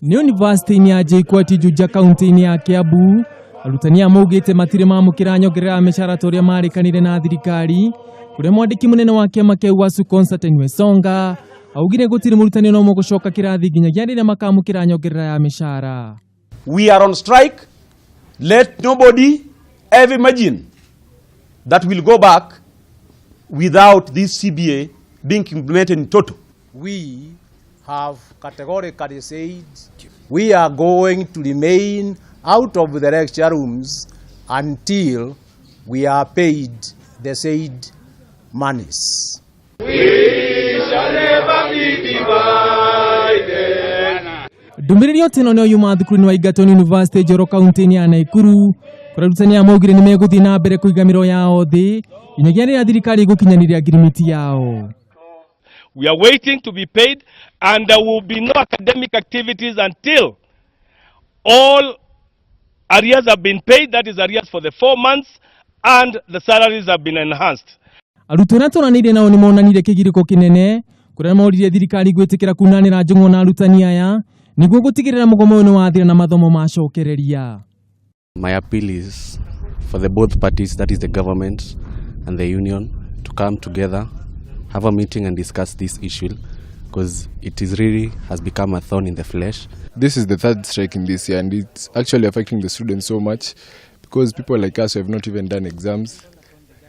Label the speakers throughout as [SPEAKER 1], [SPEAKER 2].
[SPEAKER 1] Nĩ yunivasĩtĩ-inĩ ya JKUAT Juja kaunti-inĩ ya Kiambu, arutani aya maugĩte matirĩ mamũkĩra nyongerera ya mĩcara ta ũrĩa marĩkanire na thirikari, kũrĩa mwandĩki mũnene wa kĩama kĩa UASU Constantine Wesonga augire gũtirĩ mũrutani ona ũmwe gũcoka kĩrathi nginyagia rĩrĩa makamũkĩra nyongerera ya mĩcara.
[SPEAKER 2] We are on strike. Let nobody ever imagine that we'll go back without this CBA being implemented in toto.
[SPEAKER 3] We have categorically said we are going to remain out of the lecture rooms until we are paid the said monies.
[SPEAKER 1] Ndũmĩrĩri o teno nĩyo yuma thukuru-inĩ wa Egerton University Njoro kaunti-inĩ ya Naikuru, kũrĩa arutani aya maugire nĩ megũthiĩ na mbere kũiga mĩro yao thĩ nginyagia rĩrĩa thirikari ĩgũkinyanĩria ngirimiti yao.
[SPEAKER 4] We are waiting to be paid, and there will be no academic activities until all arrears have been paid, that is arrears for the 4 months, and the salaries have been enhanced.
[SPEAKER 1] Arutwo arĩa twaranĩirie nao nĩ monanirie kĩgirĩko kĩnene, kũrĩa moririe thirikari gwĩtĩkĩra kunanĩra njũng'wa na arutani aya nĩguo gũtigĩrĩra mũgomo ũyũ nĩ wathira na mathomo macokereria.
[SPEAKER 5] My appeal is for the both parties, that is the government and the union, to come together, have a meeting and discuss this issue, because it is really has become a thorn in the flesh.
[SPEAKER 6] This is the third strike in this year, and it's actually affecting the students so much because people like us who have not even done exams.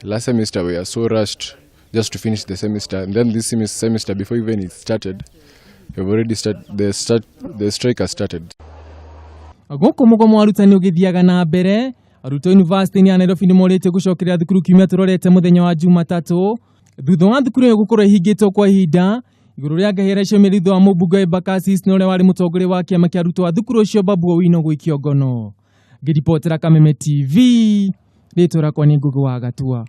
[SPEAKER 6] Last semester we are so rushed just to finish the semester, and then this semester, before even it started, we've already start the start the strike has started.
[SPEAKER 1] Gũkũ mũgomo wa arutani ũgĩthiaga na mbere, arutwo yunivasĩtĩ ya Nairobi nĩ morĩtio gũcokeria thukuru kiumia tũrorete mũthenya wa Jumatatũ, thutha wa thukuru ĩyo gũkorwo ĩhingĩtwo kwa ihinda igũrũ rĩa ngahĩra icio thutha wa mũmbunge wa Embakasi East na ũrĩa warĩ mũtongoria wa kĩama kĩa arutwo a thukuru ũcio Babu Owino gũikio ngono. Ngĩribotera Kameme TV, rĩtwa rĩakwa nĩ Ngũgĩ wa Gatua.